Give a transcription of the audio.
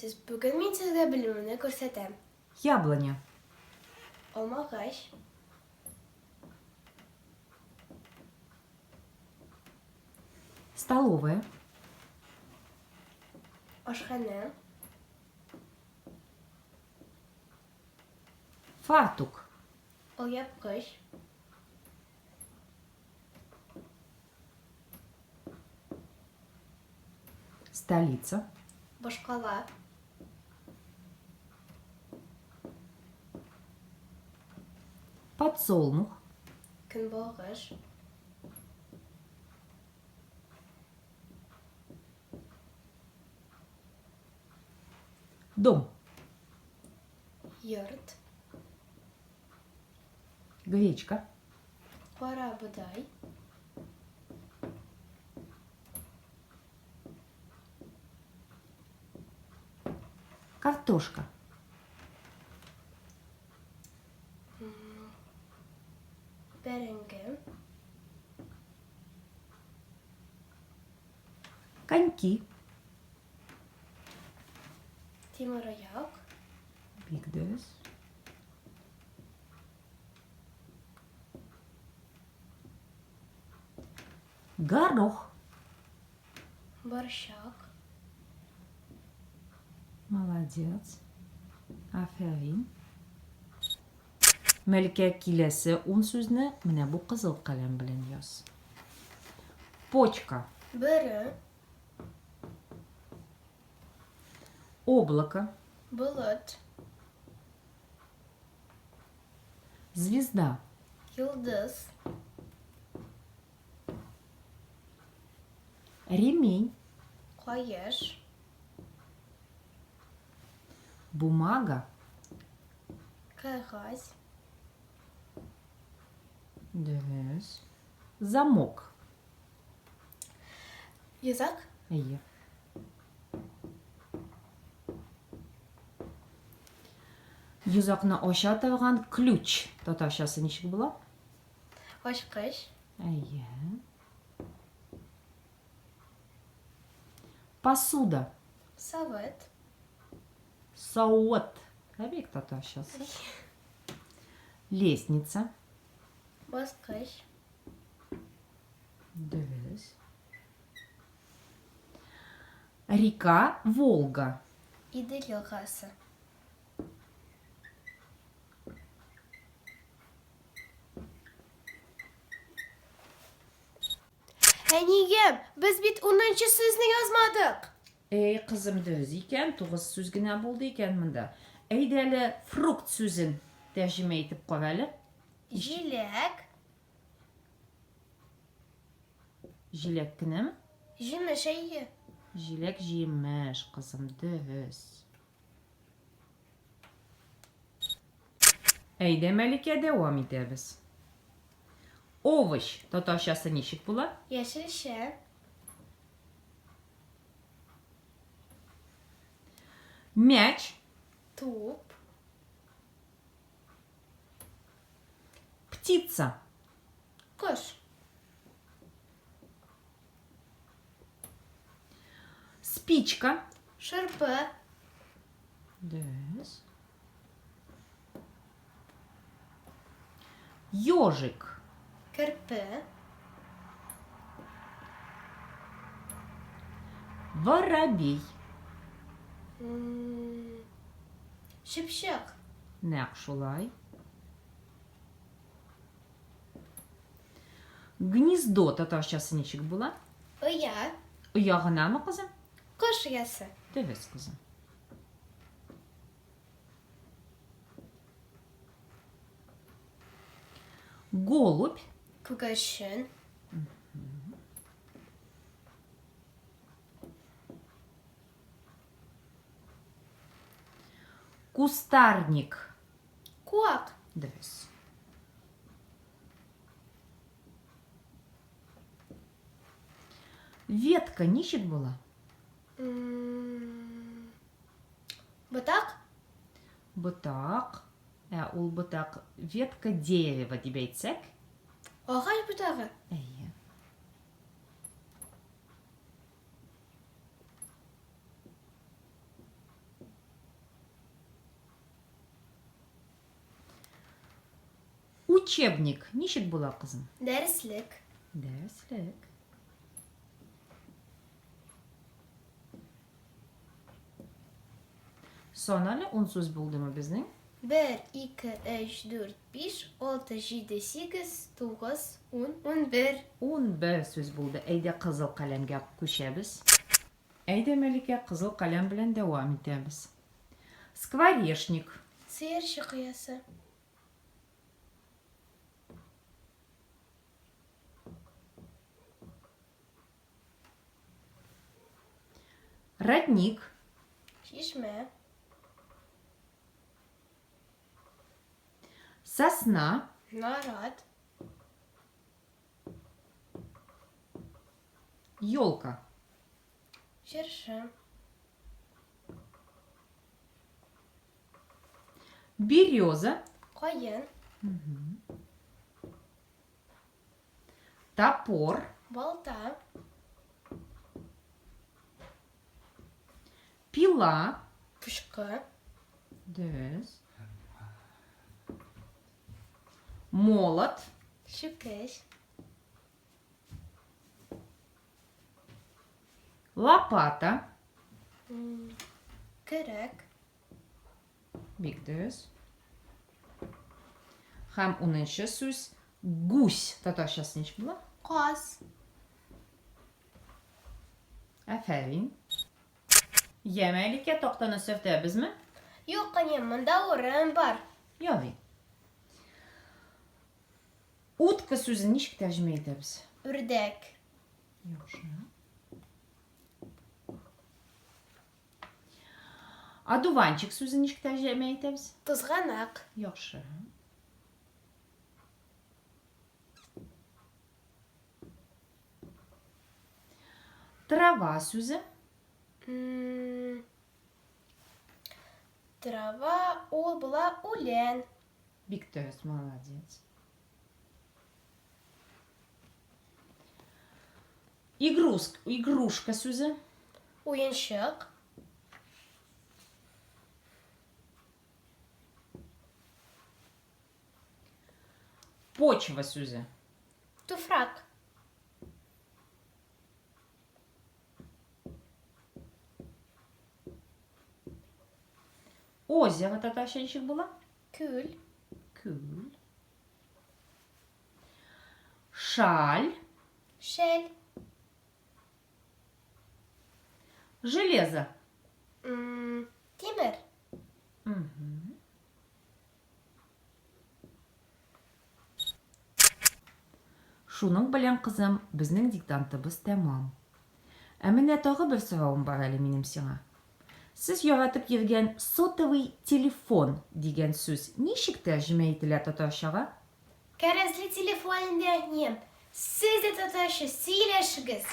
Исәнмесез. Бүген мин сезгә белемемне күрсәтәм. Яблоня. Алмагач. Столовая. Ашханә. Фартук. Алъяпкыч. Столица. Башкала. Подсолнух. Көнбагыш. Дом. Йорт. Гречка. Кара бодай. Картошка. Бәрәңге. Коньки. Тимераяк. Бик дөрес. Горох. Борчак. Молодец. Афәрин. Мәликә, киләсе ун сүзне менә бу кызыл каләм белән яз. Почка. Бөре. Облако. Болыт. Звезда. Йолдыз. Ремень. Каеш. Бумага. Кәгазь. Дөрес. Замок. Йозак. Әйе. Йозакны ача торган ключ татарчасы ничек була? Ачкыч. Әйе. Посуда. Савыт. Савыт. Ә бик татарчасы. Лестница. Баскыч. Дөрес. Река Волга. Идел елгасы. Әнием, без бит унынчы сүзне язмадык. Әй, кызым, дөрес икән, тугыз сүз генә булды икән монда. Әйдә әле фрукт сүзен тәрҗемә итеп кара әле. Җиләк. Җиләк кенәме? Җимеш, әйе. Җиләк җимеш, кызым, дөрес. Әйдә, Мәликә, дәвам итәбез. Овощ татарчасы ничек була? Яшелчә. Мяч. Туп. Птица. Кош. Спичка. Шырпы. Дөрес. Ежик. Керпе. Воробей. Чыпчык. Нәкъ шулай. Гнездо татарчасы ничек була? Оя. Оя гынамы, кызым? Кош оясы. Дөрес, кызым. Голубь. Күгәрчен. Кустарник. Куак. Дөрес. Ветка ничек була? Ботак? Ботак. Ә ул ботак ветка дерева дип әйтсәк? Агач ботагы. Әйе. Учебник ничек була, кызым? Дәреслек. Дәреслек. Сан әле ун сүз булдымы безнең? 1, 2, 3, 4, 5, 6, 7, 8, 9, 10, 11. 11 сүз булды. Әйдә кызыл каләмгә күчәбез. Әйдә, Мәликә, кызыл каләм белән дәвам итәбез. Скворечник. Сыерчык оясы. Родник. Чишмә. Сосна. Нарат. Елка. Чыршы. Береза. Каен. Топор. Балта. Пила. Пычкы. Дөрес. Молот. Чүкеч. Лопата. Көрәк. Бик дөрес. Һәм унынчы сүз гусь. Татарчасы ничек була? Каз. Афәрин. Йә, Мәликә, тактаны сөртәбезме? Юк, әнием, монда урын бар. Ярый. Утка сүзен ничек тәрҗемә итәбез? Үрдәк. Яхшы. Одуванчик сүзен ничек тәрҗемә итәбез? Тузганак. Яхшы. Трава сүзе. Трава ул була үлән. Бик дөрес, молодец. Игруск, игрушка сүзе. Уенчык. Почва сүзе. Туфрак. Озеро татарча ничек була? Күл. Күл. Шаль. Шәл. Железо. Тимер. Шуның белән, кызым, безнең диктантыбыз тәмам. Ә менә тагы бер соравым бар әле минем сиңа. Сез яратып йөргән сотовый телефон дигән сүз ничек тәрҗемә ителә татарчага? Кәрәзле телефон инде, әнием. Сез дә татарча сөйләшегез!